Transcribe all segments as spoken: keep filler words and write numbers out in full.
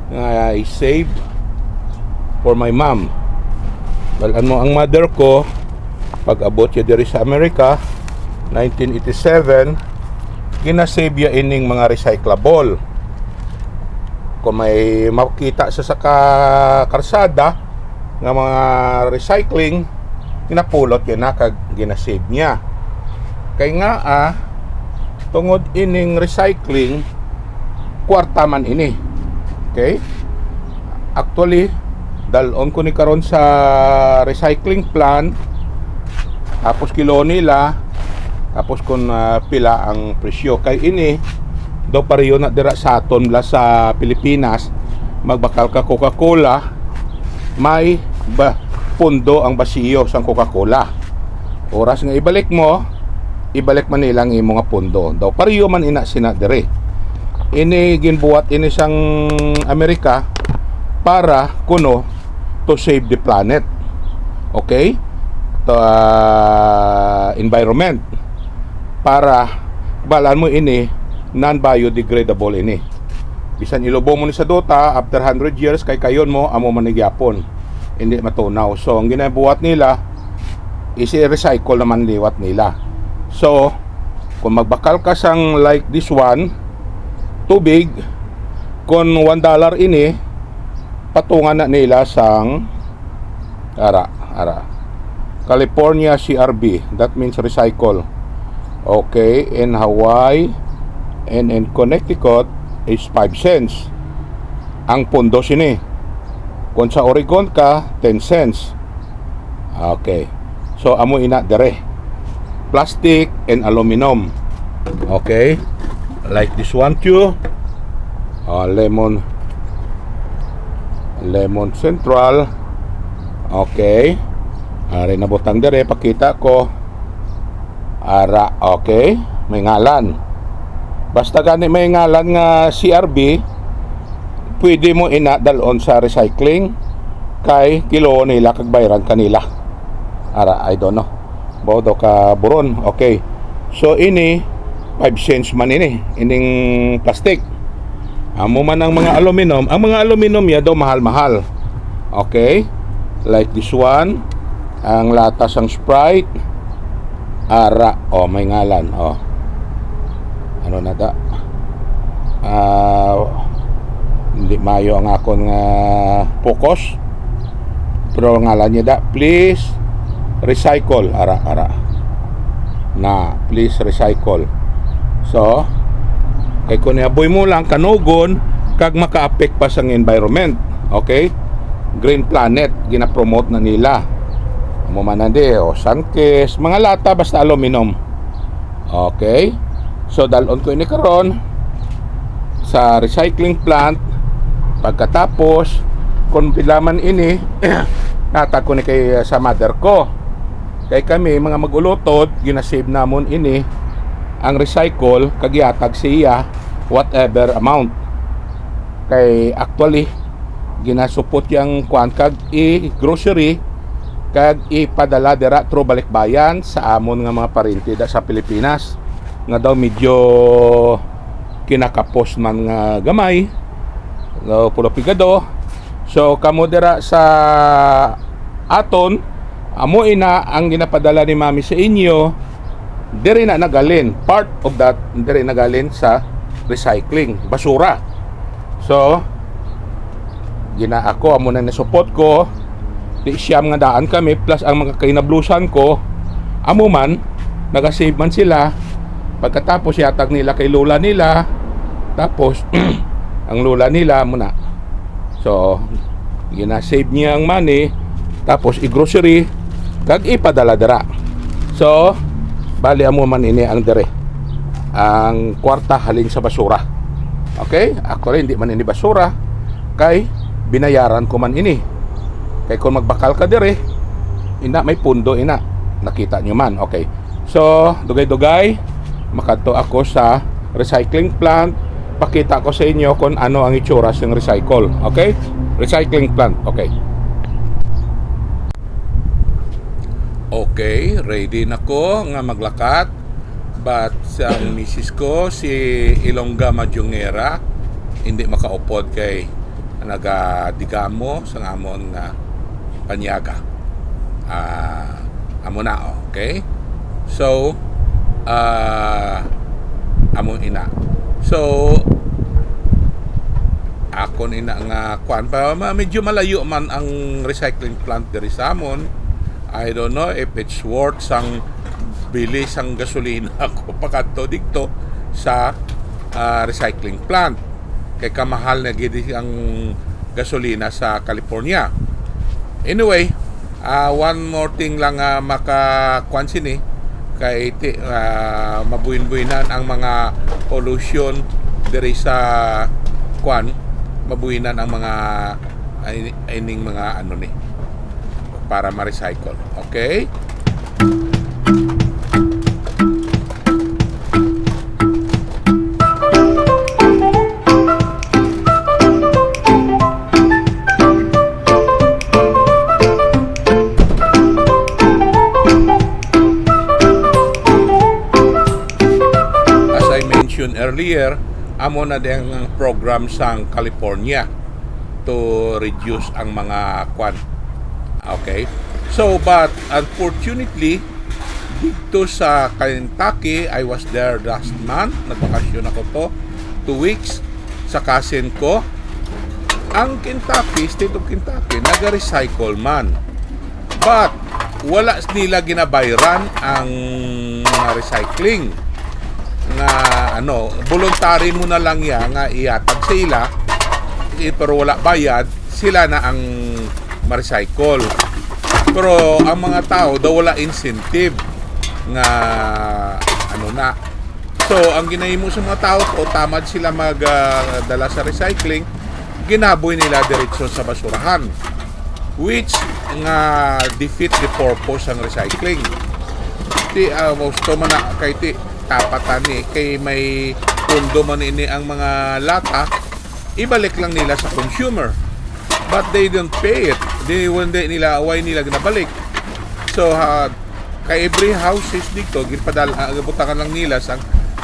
nga I save for my mom. Balan mo, ang mother ko, pag-abot niya diri sa America, nineteen eighty-seven, ginasave ya ining mga recyclable. Kung may makita sa, sa ka-, karsada nga mga recycling, ginapulot niya na kag ginasave niya. Kay nga, ah, tungod ining recycling, kwarta man ini. Okay? Actually, dalon ko ni karon sa recycling plant, tapos kilo nila, tapos kung, ah, pila ang presyo. Kay ini, daw pareho na dira sa aton la sa Pilipinas, magbakal ka Coca-Cola, may ba, pundo ang basiyo sang Coca-Cola. Oras nga ibalik mo, ibalik man nila ang imo nga pundo. Daw pareho man ina sina diri. Ini ginbuhat ini sang Amerika para kuno to save the planet. Okay? To, ah, environment. Para balan mo ini, non-biodegradable ini. Bisan ilubong mo ni sa duta, after hundred years, kay kayon mo, amo man ni gyapon. Hindi matunaw. So, ang ginabuhat nila, isi-recycle naman liwat nila. So, kung magbakal ka sang like this one, tubig, kung one dollar ini, patungan na nila sang, ara, ara. California C R B, that means recycle. Okay, in Hawaii and in Connecticut is five cents ang pundo sini. Kung sa Oregon ka, ten cents. Okay. So, amo ina dere. Plastic and aluminum. Okay. Like this one too. Ah, lemon. Lemon Central. Okay. Ari na butang dere, pakita ko. Ara, okay. May ngalan. Basta gani may ngalan nga C R B, pwede mo ina dalon sa recycling kay kilo nila kag bayran kanila. Ara, I don't know. Bao daw ka buron. Okay. So, ini, five cents man ini, ining plastic. Amo man ang mga aluminum. Ang mga aluminum ya daw mahal-mahal. Okay? Like this one, ang lata sang Sprite. Ara, oh, may ngalan, oh. Ano na da? Ah, hindi mayo ang akon nga focus. Pero ngalan niya da, please recycle. Ara, ara. Na, please recycle. So, kay kung iaboy mo lang, kanugon, kag maka-affect pa sang environment. Okay? Green Planet, gina-promote na nila. Amo man na di, o Sunkist, mga lata, basta aluminum. Okay? So, dalon ko ini karon sa recycling plant. Pagkatapos, kung pila man ini, natag ko ni kay, sa mother ko. Kay kami, mga mag-ulotod, ginasave namon ini, ang recycle, kag ihatag siya, whatever amount. Kay actually, ginasupot yang kuan kag i-grocery, kag ipadala dira through balikbayan sa amon nga mga paryente da sa Pilipinas, nga daw medyo kinakapos man nga gamay, daw pulo pigado. So, kamo dira sa aton, amo ina ang ginapadala ni Mami sa inyo, diri na nagalin, part of that, diri nagalin sa recycling, basura. So, gina-, ako, amo na nasupot ko, di siyam nga daan kami, plus ang mga kainablusan ko, amo man, nagasave man sila. Pagkatapos, yatag nila kay lola nila, tapos, ang lola nila, amo na. So, gina-save niya ang money, tapos i-grocery, kag ipadala dira. So, bali amo man ini ang diri. Ang kwarta halin sa basura. Okay? Actually, hindi man ini basura, kay binayaran ko man ini. Kay kung magbakal ka diri, ina may pundo ina. Nakita nyo man. Okay. So, dugay-dugay, makadto ako sa recycling plant. Pakita ko sa inyo kung ano ang itsura sang recycle. Okay? Recycling plant. Okay. Okay, ready na ko nga maglakat. But ang misis ko, si Ilongga Madyongera, hindi makaupod kay nagadigamo sang amon nga panyaga. Ah, amo na, okay? So, ah, amo ina. So, akon ina nga kuan pa, ma-, medyo malayo man ang recycling plant diri sa amon. I don't know if it's worth sang bili sang gasolina ko pakadto didto sa, ah, recycling plant. Kay kamahal na gid ang gasolina sa California. Anyway, ah, one more thing lang nga makakuan sini, kay ti-, ah, mabuhin-buhinan ang mga pollution diri sa kuan, mabuhinan ang mga ay-, ining mga ano ni para ma-recycle. Okay? As I mentioned earlier, amo na din ang program sang California to reduce ang mga kwan. Okay? So, but unfortunately, dito sa Kentucky, I was there last month. Nagbakasyon ako to, two weeks, sa cousin ko. Ang Kentucky, State of Kentucky, naga-recycle man. But, wala nila ginabayran ang mga recycling nga, ano, voluntary mo na lang ya nga ihatag sa ila, eh, pero wala bayad, sila na ang ma-recycle. Pero ang mga tao daw wala incentive nga, ano na. So, ang ginahimo sa mga tao, o tamad sila mag, ah, dala sa recycling, ginaboy nila diretso sa basurahan, which nga defeat the purpose ang recycling. Ti, ah, gusto man na kay ti tapatan ni, kay may pundo man ini ang mga lata, ibalik lang nila sa consumer. But they don't pay it. Di, hindi nila, why nila ginabalik? So, ah, kay every houses dito, ginpadal-, ah, butangan lang nila sa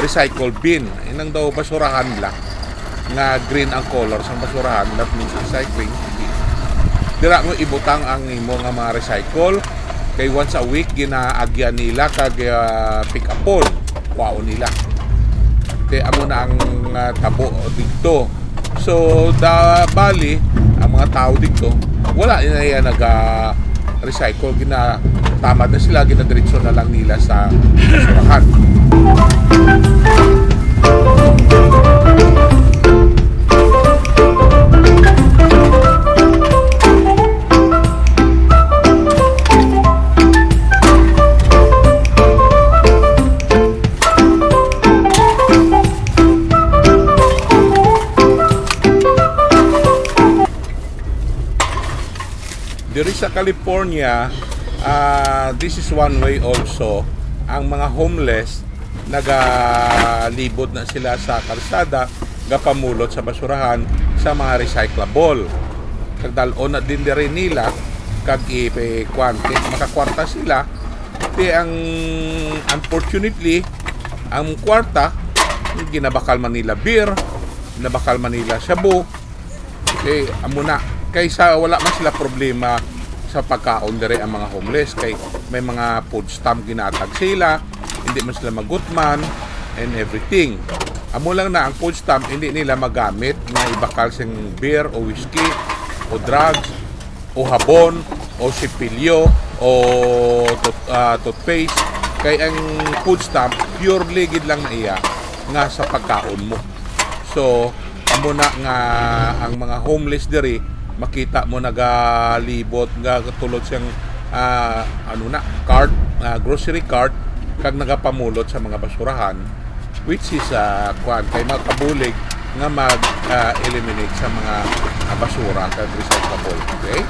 recycle bin. Inang daw basurahan lang nga green ang color sang basurahan, that means recycling. Dira mo ibutang ang imo nga mga recycle, kay once a week ginaagyan nila kag, ah, pick upon, kwaon nila. Kay amo na ang, ah, tabo dito. So, da, bali, ang mga tao dito, wala na yan naga-recycle, ginatamad na sila, ginadiretso na lang nila sa basurahan. Diri sa California, ah, this is one way also. Ang mga homeless, nagalibot na sila sa kalsada, gapamulot sa basurahan sa mga recyclable. Kag dal-on na din diri nila, kag i-, kuwan, kay makakwarta sila. Ti ang, unfortunately, ang kwarta, ginabakal man nila beer, ginabakal man nila shabu, kay amo na. Kaysa wala man sila problema sa pagkaon diri ang mga homeless, kay may mga food stamp ginatag sila, hindi man sila magutman, and everything. Amo lang na ang food stamp, hindi nila magamit nga ibakal sing beer o whiskey o drugs o habon o sipilyo o tooth-, ah, toothpaste. Kay ang food stamp, purely gid lang na iya nga sa pagkaon mo. So, amo na nga ang mga homeless diri, makita mo nagalibot nga tulod siyang, ah, ano na, cart, ah, grocery cart, kag nagapamulot sa mga basurahan, which is, ah, kuwan, kay makabulig nga mag, ah, eliminate sa mga, ah, basura kag recyclable. Okay?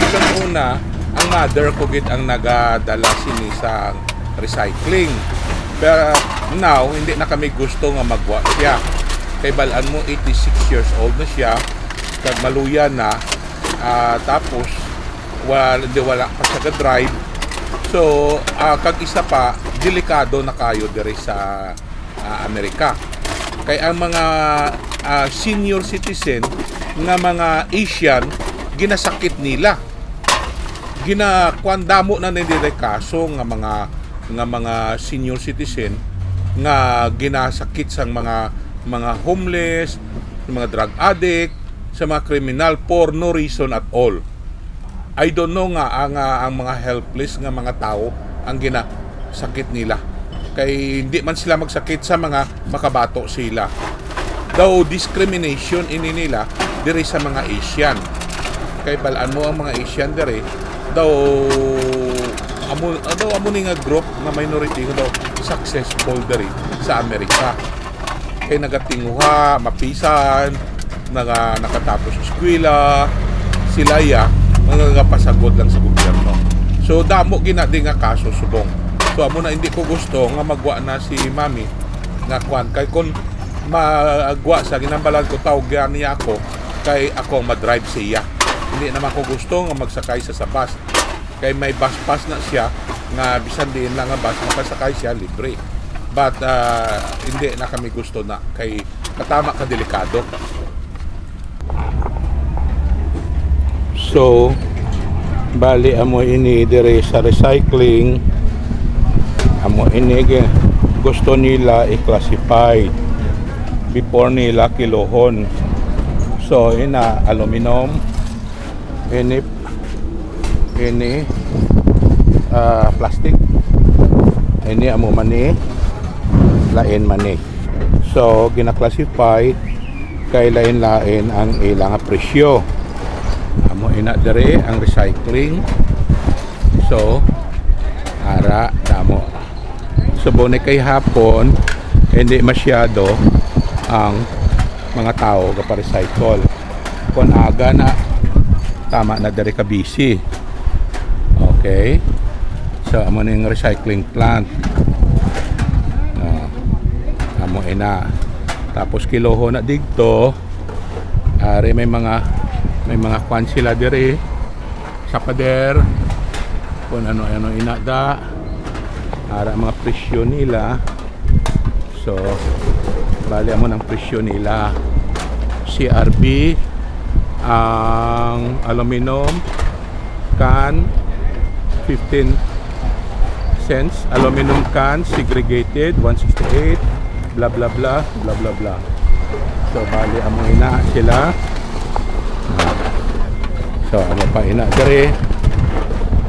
Sa una, ang mother ko gid ang nagadala sini sa recycling. Pero Now, hindi na kami gusto nga magwa siya. Kay balan mo, eighty-six years old na siya, kag maluya na, ah, tapos, wal-, di, wala pa siya ga-drive. So, ah, kag isa pa, delikado na kayo diri sa, ah, Amerika. Kay ang mga, ah, senior citizen nga mga Asian, ginasakit nila. Gina-, kuwan, damo na nila kaso nga mga, nga mga senior citizen nga ginasakit sang mga, mga homeless, mga drug addict, sa mga kriminal for no reason at all. I don't know nga ang, ah, ang mga helpless nga mga tawo ang ginasakit nila. Kay hindi man sila magsakit sa mga makabato sila. Daw discrimination ini nila diri sa mga Asian. Kay balan mo ang mga Asian diri, daw amo, daw amo ni nga group nga minority nga daw successful diri sa Amerika. Kay nagatinguha, mapisan, naga-, nakatapos eskwela, sila ya, nagapasagod lang sa gobyerno. So, damo ginadi nga kaso subong. So, amo na, hindi ko gusto nga magwa na si Mami nga kwan. Kay kung magwa sa ginambalan ko, tawag niya ako, kay ako ang madrive siya. Hindi naman ko gusto nga magsakay sa, sa bus. Kay may bus pass na siya, nga bisan diin lang nga bus, makasakay siya libre. But, ah, hindi na kami gusto na, kay katama ka delikado. So, bali amo ini diri sa recycling, amo ini gi-, gusto nila i-classify before nila kilohon. So, ina, aluminum, ini, ini, ah, plastic. Ini amo man ni, lain man ni. So, gina-classify kay lain-lain ang ilang presyo. Amo ina diri ang recycling. So, ara, damo. Subong ni kay hapon, hindi masyado ang mga tao gapa-recycle. Kung aga na, tama na diri ka busy. Okay. So, amo ning recycling plant. Ah, amo ina. Tapos kiloho na digto. Ari may mga, may mga kwan sila diri. Sa pader. Kung ano-ano ina da. Ara mga presyo nila. So, bali amo nang presyo nila. C R B, ang aluminum can, fifteen cents. Aluminum can, segregated, one sixty-eight, bla, bla, bla, bla, bla, bla. So, bali, amo ina sila. So, amo pa ina diri.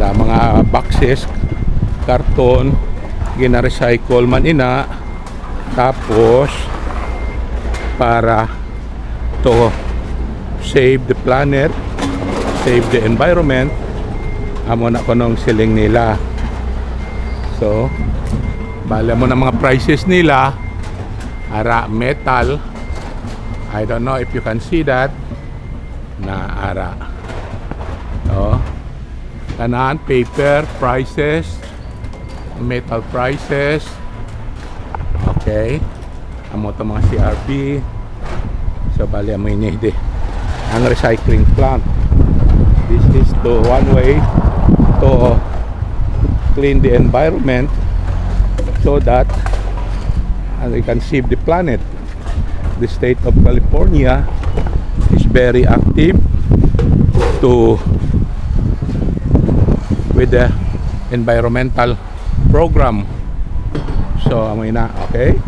Da mga boxes, karton, gina-recycle man ina. Tapos, para to save the planet, save the environment, amo na kunong siling nila. So, bali amo na mga prices nila. Ara, metal. I don't know if you can see that. Na ara. Oh. Tanan, paper, prices, metal prices. Okay. Amo to mga C R B. So, bali, amo ini di. Ang recycling plant. This is the one way to clean the environment so that, uh, we can save the planet. The state of California is very active to, with the environmental program. So, amo ina, okay?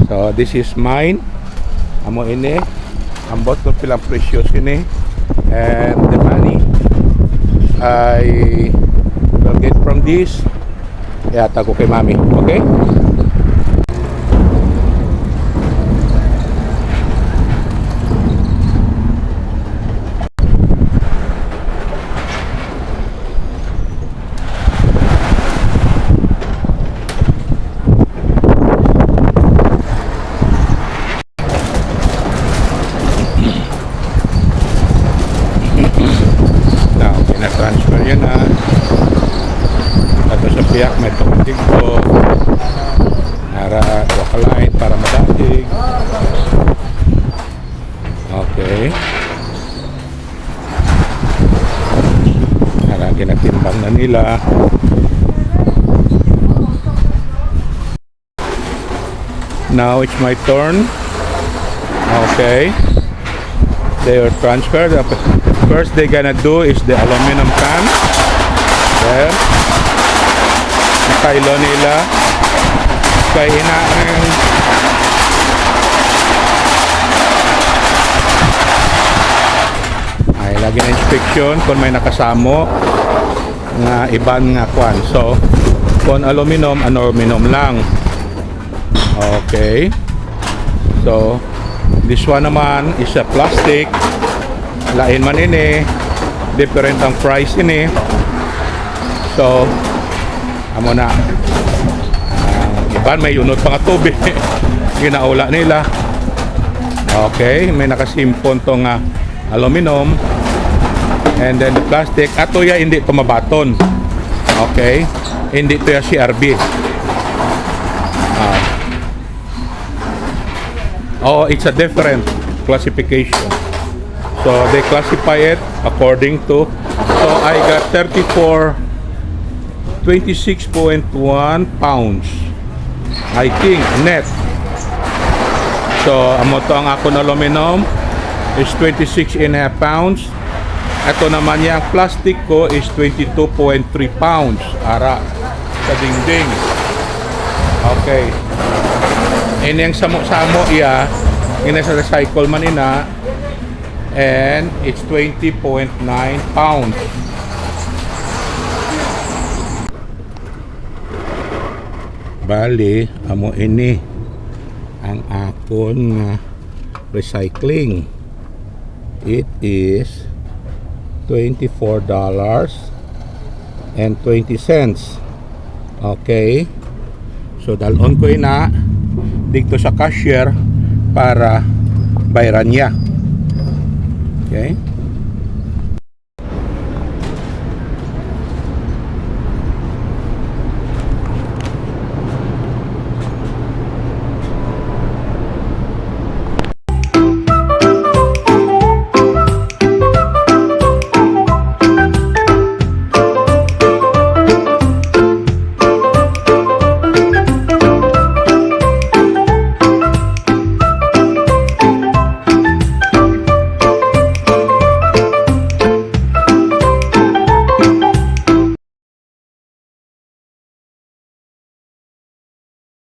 So, this is mine. Amo ini. Ambot kung pilang presyo sini. And the money I will get from this, ihatag ko kay Mami. Okay? Now, pina-transfer yan, ha. Tapos sa piyak, may tubig ko. La. Now it's my turn. Okay. They are transferred. The first they gonna do is the aluminum pan. There. Kaylo nila. Kay ina ang ay lagi na inspection kung may nakasamo nga iban nga kwan. So, kung aluminum, aluminum lang. Okay. So, this one naman is a plastic. Lain man ini. Different ang price ini. So, amo na. Ah, iban may unod pa nga tubig. Ginaula nila. Okay, may nakasimpon to nga aluminum. And then the plastic. Ato ya hindi to mabaton. Okay? Hindi to ya C R B. Ah. Oh, it's a different classification. So they classify it according to, so I got thirty-four, twenty-six point one pounds, I think, net. So amo to ang akon aluminum is twenty-six and a half pounds. Ato naman ya ang plastic ko is twenty-two point three pounds. Ara sa dingding. Okay. Ini ang samo-samo iya, ini sa recycle man ina, and it's twenty point nine pounds. Bali, amo ini ang akon nga recycling. It is twenty-four dollars and twenty cents. Okay. So, dalon ko ina dito sa cashier para bayran niya. Okay.